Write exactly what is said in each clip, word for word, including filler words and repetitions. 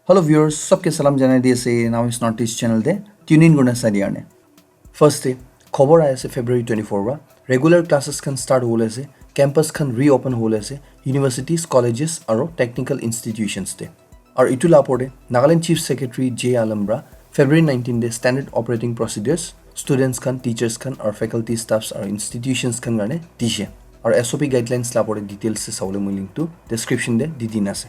Hello viewers, sabke salam janai di ase Now is Northeast channel te tune in kurna sai di karne. First te khobor ahi ase February twenty-four pra regular classes khan start hobole ase, campus khan reopen hobole ase, universities, colleges aro technical institutions te. Aru itu la opor te Nagaland Chief Secretary J Alam pra February nineteen te standard operating procedures students khan, teachers khan aru faculty staffs aru institutions khan karne dishe. Aru S O P guidelines la opor te details te sabole moi link tu description te di dina ase.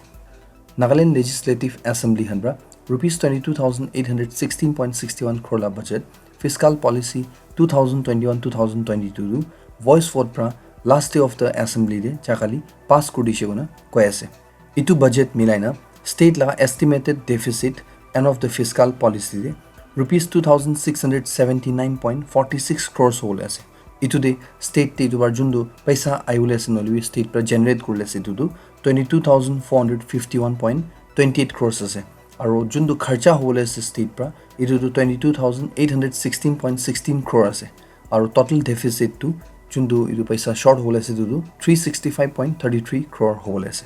Nagaland Legislative Assembly khan pra rupees twenty-two thousand eight hundred sixteen point sixty-one crore la budget fiscal policy two thousand twenty-one two thousand twenty-two tu voice vote pra last day of the assembly te jakali pass kuri dishe koina koi ase. Itu budget milai na state laga estimated deficit end of the fiscal policy te rupees two thousand six hundred seventy-nine point forty-six crores hobole ase. Itu te state te itu bar juntu paisa ahiwole ase nohole bi state pra generate kuribole ase itu tu twenty-two thousand four hundred fifty-one point twenty-eight crores ase. Aru juntu kharcha hobole ase state pra itu tu twenty-two thousand eight hundred sixteen point sixteen crore ase. Aru total deficit tu juntu itu paisa short hobole ase itu tu three sixty-five point thirty-three crore hobole ase.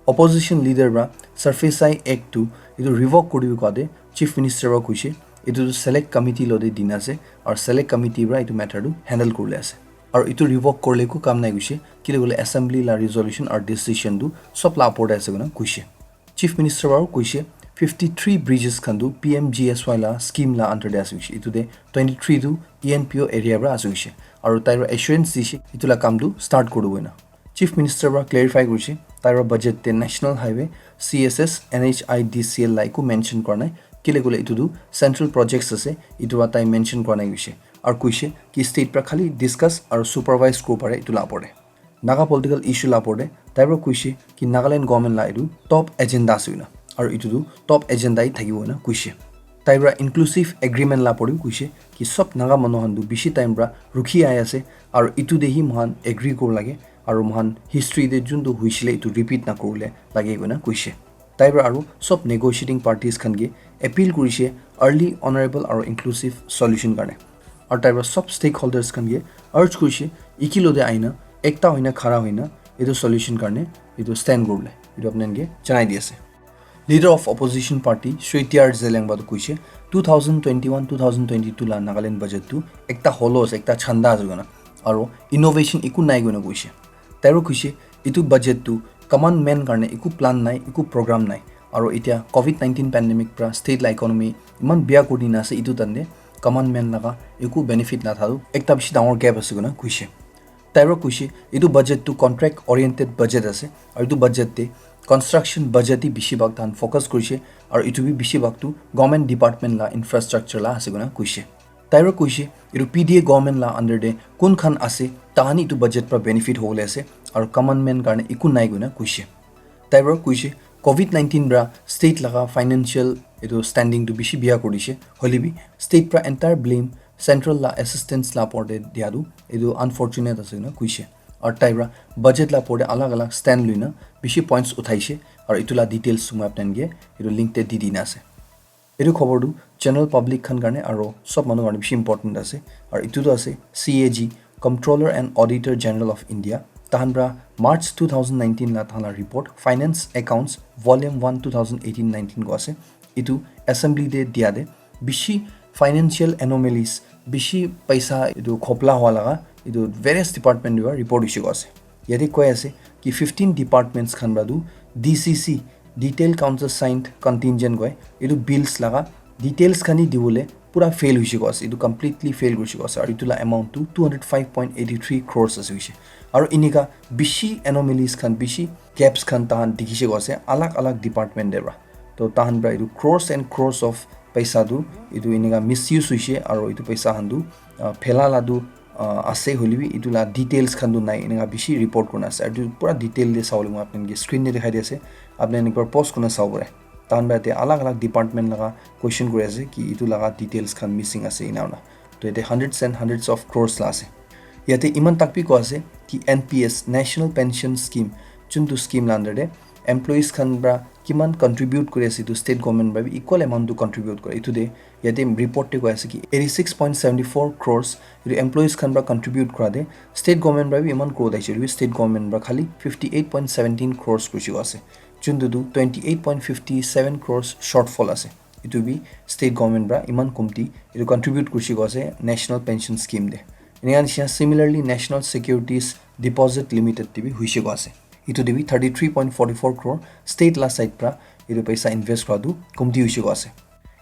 Opposition leader pra Surface Act tu itu revoke kuri dibi koa te Chief Minister pra kuishe itu tu select committee lo te dina ase aru select committee pra itu matter tu handle kuribole ase. Aru itu revoke kurile eku kam nai kuishe kile koile assembly la resolution aru decision tu sob la opor te ase koina kuishe. Chief Minister pra kuishe fifty-three bridges khan tu P M G S Y la scheme la under te ase kuishe. Itu te twenty-three tu E N P O area pra ase kuishe. Aru tai pra assurance dishe itu la kam tu start kuri dibo koina. Chief Minister pra clarify kurishe tai pra budget te National Highway, C S S, N H I D C L la eku mention kura nai. Kile koile itu tu central projects ase, itu pra tai mention kura nai kuishe. Aru kuishe ki state pra khali discuss aru supervise kuribo pare itu la opor te. Naga political issue la opor te tai pra kuishe ki Nagaland government la itu top agenda ase koina. Aru itu tu top agenda hi thakibo koina kuishe. Tai pra inclusive agreement la opor te kuishe ki sob Naga manu khan tu bishi time pra rukhi ahi ase aru itu te hi moikhan agree kuribo lage. Aru moikhan history te juntu hoisile itu repeat nakuribole lage koina kuishe. Tai pra aru sob negotiating parties khan ke appeal kurishe early, honourable aru inclusive solution karne. Aru tai pra sob stakeholders khan ke urge kurishe iki lo te ahina ekta hoina khara hoina itu solution karne itu stand kuribole itu apni khan ke janai di ase. Leader of Opposition Party Shri T R Zeliangpha tu kuishe two thousand twenty-one two thousand twenty-two la Nagaland budget tu ekta hollow ase, ekta chanda ase koina aru innovation eku nai koina kuishe. Tai pra kuishe itu budget tu common man karne eku plan nai, eku program nai. Aru itya covid nineteen pandemic pra state la economy iman biya kuri dina ase, itu time te common man laga eku benefit nathalu, ekta bishi dangor gap ase koina kuishe. Tai pra kuishe itu budget tu contract oriented budget ase aru itu budget te construction budget hi bishi bhag tahan focus kurishe aru itu bi bishi bhag tu government department la infrastructure la ase koina kuishe. Tai pra kuishe itu P D A government la under te kun khan ase tahan itu budget pra benefit hobole ase aru common man karne eku nai koina kuishe. Tai pra kuishe covid nineteen pra state laga financial itu standing tu bishi biya kuri dishe, hoile bi state pra entire blame central la assistance la opor te dia tu itu unfortunate ase koina kuishe. Aru tai pra budget la opor te alag alag stand luina bishi points uthaishe aru itu la details moi apni khan ke itu link te di dina ase. Etu khobor tu general public khan karne aro sob manu karne bishi important ase. Aro etu tu ase C A G, Comptroller and Auditor General of India. Tahan pra March two thousand nineteen la tahan la report, Finance Accounts Volume one two thousand eighteen nineteen ko ase. Etu assembly te dia te bishi financial anomalies, bishi paisa etu khopla hua laga etu various department te para report issue ko ase. Yate koi ase ki fifteen departments khan para tu D C C, Detail Countersigned Contingent koi, etu bills laga details khan hi dibole pura fail hoise ko ase, etu completely fail hoise ko ase, aru etu la amount tu two hundred five point eighty three crores ase hoise. Aru enika bishi anomalies khan, bishi gaps khan tahan dikhi se ko ase alag alag department te para. To tahan para etu crores and crores of paisa tu etu enika misuse hoise, aru etu paisa khan tu, ah, phela la tu, ah, ase hoile bi etu la details khan tu nai, enika bishi report kurina ase. Aru etu pura detail te sabole moi apni khan ke screen te dikhai di ase, apni khan ekbar pause kurina sabo pare. Tahan para yate alag alag department laga question kuri ase ki etu laga details khan missing ase ena hoina. To yate hundreds and hundreds of crores la ase. Yate iman tak bi koa ase ki N P S, National Pension Scheme, juntu scheme la under te employees khan para kiman contribute kuri ase, etu state government para bi equal amount tu contribute kore. Etu te Yate report te koi ase ki eighty six point seventy four crores etu employees khan para contribute kura te state government para bi iman crore daise, state government para khali fifty eight point seventeen crores kurishe koi ase, juntu tu twenty eight point fifty seven crores shortfall ase. Etu bi state government para iman komti etu contribute kurishe koi ase national pension scheme te. Enika nishina similarly national securities deposit limited te bi hoishe koi ase. Etu te bi thirty three point forty four crore state la side para etu paisa invest kura tu komti hoishe koi ase.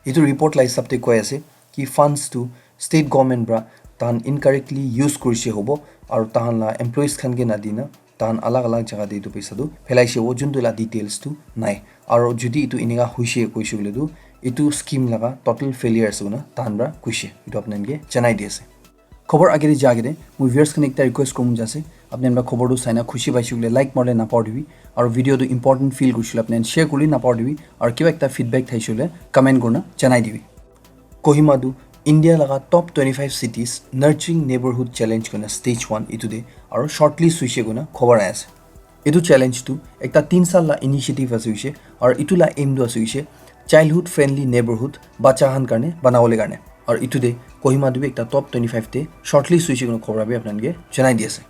Etu report la hisab te koi ase ki funds tu state government para tahan incorrectly use kurishe hobo, aru tahan la employees khan ke nadina tahan alag alag jaga te etu paisa tu phelaishe hobo, juntu la details tu nai. Aru jodi etu enika hoishe koishe koile tu etu scheme laga total failure ase koina tahan para koishe, etu apni khan ke janai di ase. Khobor agere ja agere moi viewers khan ekta request korim jase, apni khan khobor tu saina khushi paise koile like marle napahoribi, aru video tu important feel kurishe koile apni khan share kurle napahoribi, aru kiba ekta feedback thaise koile comment kurna janai dibi. Kohima tu India laga top twenty five cities nurturing neighborhood challenge koina stage one etu te aru shortlist hoise koina khobor ahi ase. Etu challenge tu ekta tin sal la initiative ase hoise, aru etu la aim tu ase hoise childhood friendly neighborhood bacha khan karne banabole karne. Aru etu te Kohima tu bi ekta top twenty five te shortlist hoise koina khobor bi apni khan ke janai di ase.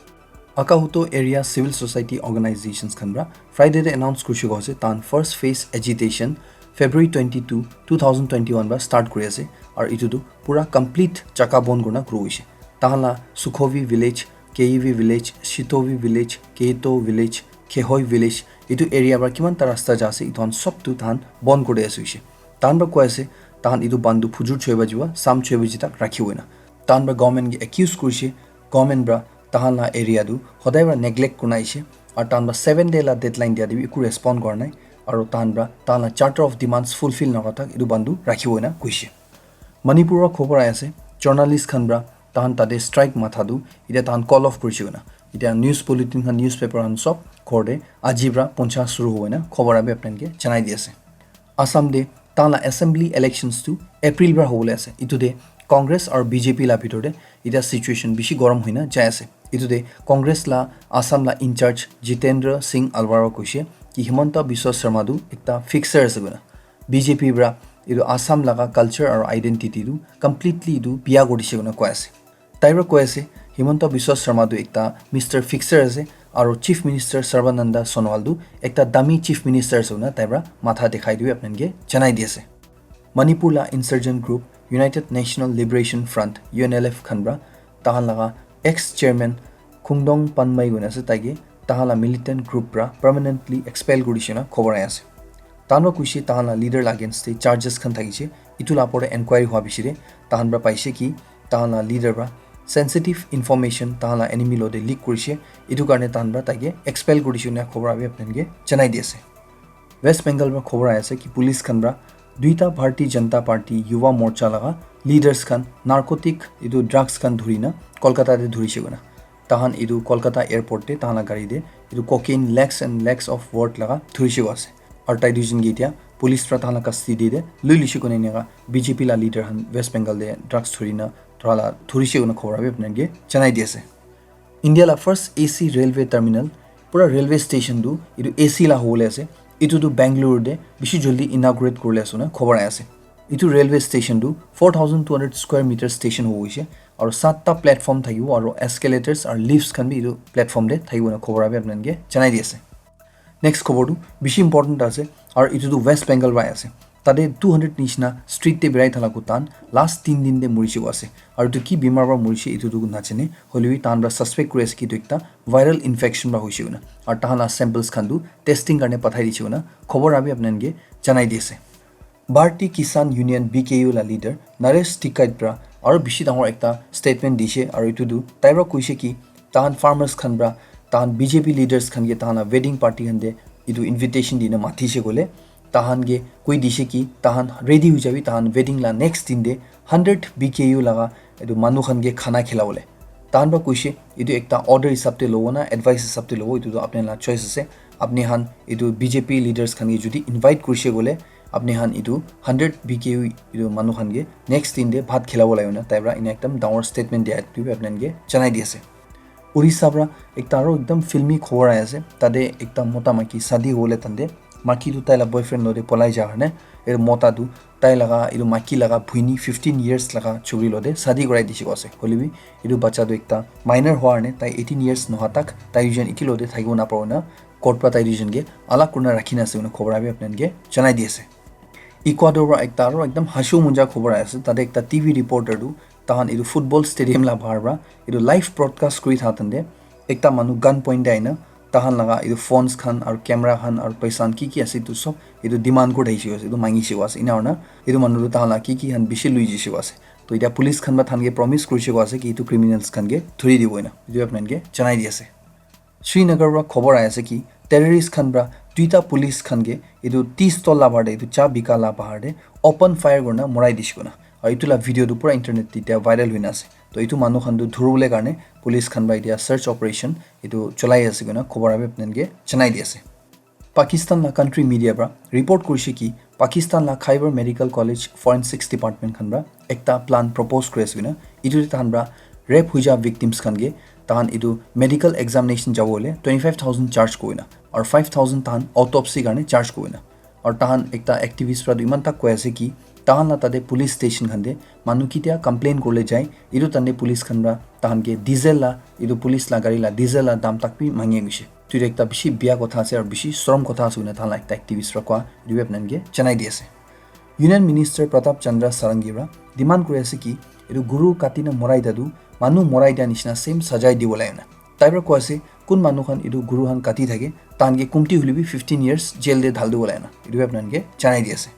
Akahuto area civil society organizations khan para Friday te announce kurishe koi ase tahan first phase agitation February twenty two, two thousand twenty one para start kuri ase, aru etu tu pura complete jaka bon kurna grow hoise. Tahan la Sukhovi village, Keivi village, Shitovi village, Keito village, Khehoi village, etu area para kiman ta rasta ja ase, etu khan sob tu tahan bon kuri ase hoise. Tahan para koi ase, tahan etu ban tu phujur choi baji para sam choi baji tak rakhibo koina. Tahan para government ke accuse kurishe, government para tahan la area tu hodai para neglect kurna aise, aru tahan para seven day la deadline dia te bi eku respond kura nai, aru tahan para tahan la charter of demands fulfill nokura tak etu ban tu rakhibo koina koishe. Manipur para khobor ahi ase, journalist khan para tahan tate strike matha tu, etia tahan call off kurishe koina. Etia news bulletin khan, newspaper khan sob ghor te aji para poncha suru hobo koina khobor abi apni khan ke janai di ase. Assam te tahan la assembly elections tu April para hobole ase. Etu te Congress aru B J P la bhitor te etia situation bishi gorom hoina jai ase. Etu te Congress la Assam la in charge Jitendra Singh Alwara koishe ki Himanta Biswa Sarma tu ekta fixer ase koina. B J P para etu Assam laga culture aru identity tu completely etu biya kuri dishe koina koi ase. Tai para koi ase, Himanta Biswa Sarma tu ekta Mister Fixer ase, aru Chief Minister Sarbananda Sonowal tu ekta dummy Chief Minister ase koina tai para matha dikhai dibi apni khan ke janai di ase. Manipur la insurgent group United National Liberation Front, U N L F khan para tahan laga ex chairman Khungdong Panmai koina ase, tai ke tahan la militant group para permanently expel kuri dishe koina khobor ahi ase. Tahan para koishe tahan la leader la against te charges khan thakishe, etu la opor te enquiry hua piche te tahan para paishe ki tahan la leader para sensitive information tahan la enemy lo te leak kurishe, etu karne tahan para tai ke expel kuri dishe koina khobor abi apni khan ke janai di ase. West Bengal para khobor ahi ase ki police khan para duita Bharatiya Janata Party Yuva Morcha laga leaders khan narcotic etu drugs khan dhuri na Kolkata te dhurishe koina. Tahan etu Kolkata airport te tahan la gari te etu cocaine lakhs and lakhs of worth laga dhurishe koi ase. Aru tai duijon ke etia police para tahan la custody te lui lishe koina eneka B J P la leader khan West Bengal te drugs dhuri na dhura la dhurishe koina khobor abi apni khan ke janai di ase. India la first A C railway terminal, pura railway station tu etu A C la hobole ase. Etu tu Bangalore te bishi jaldi inaugurate kuribole ase koina khobor ahi ase. Etu railway station tu four thousand two hundred square meter station hobo hoise, aru satta platform thakibo, aru escalators aru lifts khan bi etu platform te thakibo koina khobor abi apni khan ke janai di ase. Next khobor tu bishi important ase, aru etu tu West Bengal para ase. Tate two hundred nishina street te birai thala kutan last tin din te murishe koi ase. Aru etu ki bimar para murishe etu tu najane, hoile bi tahan para suspect kuri ase ki etu ekta viral infection para hoishe koina. Aru tahan la samples khan tu testing karne pathai dishe koina khobor abi apni khan ke janai di ase. Bharatiya Kisan Union, B K U la leader Naresh Tikait para aru bishi dangor ekta statement dishe, aru etu tu tai para koishe ki tahan farmers khan para tahan B J P leaders khan ke tahan la wedding party khan te etu invitation dina matishe koile tahan ke koi dishe ki tahan ready hoi jabi, tahan wedding la next din te hundred B K U laga etu manu khan ke khana khilabole. Tahan para koishe etu ekta order hisab te lobo na advice hisab te lobo, etu tu apni la choice ase. Apni khan etu B J P leaders khan ke jodi invite kurishe koile apni khan etu hundred B K U etu manu khan ke next din te bhat khilabo lage koina tai para ena ekdam dangor statement dia etu bi apni khan ke janai di ase. Orissa para ekta aru ekdam filmy khobor ahi ase. Tate ekta mota maiki shadi hobole tante Maki tu tai la boyfriend lo te polai ja karne, etu mota tu tai laga, etu maki laga bhuini fifteen years laga churi lo te shadi korai dishi ko ase. Hoile bi etu bacha tu ekta minor howa karne tai eighteen years noha tak tai duijon eki lo te thakibo napabo na court pra tai duijon ke alag kurina rakhina ase koina khobor abi apni khan ke janai di ase. Ecuador pra ekta aro ekdam hashu munja khobor ahi ase. Tate ekta T V reporter tu tahan etu football stadium la bahar pra etu live broadcast kuri tha tante ekta manu gun point te aina tahan laga etu phones khan aru camera khan aru paisa khan ki ki ase etu sob etu demand kuri thakishe ase, etu mangishe ase. Ena hoina etu manu tu tahan la ki ki khan bishi lui jishe ase. To etia police khan pra tahan ke promise kurishe ase ki etu criminals khan ke thuri dibo ena. Etu apni khan ke janai di ase. Srinagar pra khobor ahi ase ki terrorist khan pra duita police khan ke etu tea stall la bahar te, etu cha bika la bahar te open fire kurina morai dishi koina. Aru etu la video tu pura internet te etia viral hoina ase. To etu manu khan tu dhuribole karne police khan pra etia search operation etu cholai ase koina khobor abi apni khan ke janai di ase. Pakistan la country media pra report kurishe ki Pakistan la Khyber Medical College Forensics Department khan pra ekta plan propose kuri ase koina. Etu te tahan pra rape hoi ja victims khan ke tahan etu medical examination jabo hoile twenty five thousand charge kurina aru five thousand tahan autopsy karne charge kurina. Aru tahan ekta activist pra tu iman tak koi ase ki tahan la tate police station khan te manu kitia complain kurle jai, etu tante police khan pra tahan ke diesel la, etu police la gari la diesel la dam tak bi mangi gishe. Tu ekta bishi bia kotha ase aru bishi sorom kotha ase koina tahan la ekta activist pra koa, etu bi apni khan ke janai di ase. Union Minister Pratap Chandra Sarangi pra demand kuri ase ki etu guru kati na morai dia tu manu morai dia nishina same sajai dibo lage na. Tai pra koi ase kun manu khan etu guru khan kati thake tahan ke kumti hoile bi fifteen years jail te dhal dibo lage na. Etu bi apni khan ke janai di ase.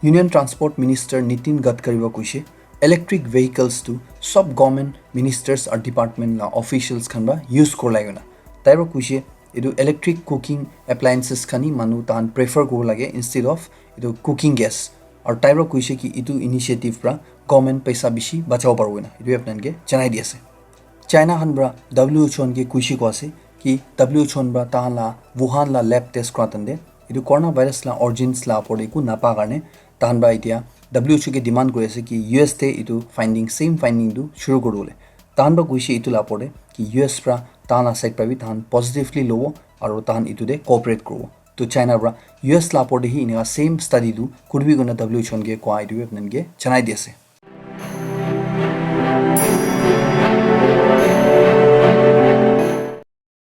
Union Transport Minister Nitin Gadkari pra koishe electric vehicles tu sob government ministers aru department la officials khan pra use kura lage na. Tai pra koishe etu electric cooking appliances khan hi manu tahan prefer kuribo lage instead of etu cooking gas. Aru tai pra koishe ki etu initiative pra government paisa bishi bachabo paribo koina. Etu bi apni khan ke janai di ase. China khan pra W H O khan ke koishe ko ase ki W H O khan pra tahan la Wuhan la lab test kura tante etu coronavirus la origins la opor te eku napa karne tahan pra etia W H O ke demand kuri ase ki U S te etu finding, same finding tu shuru kuri bole. Tahan pra koishe etu la opor te ki U S pra tahan la side pra bi tahan positively lobo aru tahan etu te cooperate kuribo. To China pra U S la opor te hi enika same study tu kuribi koina W H O khan ke koa etu bi apni khan ke janai di ase.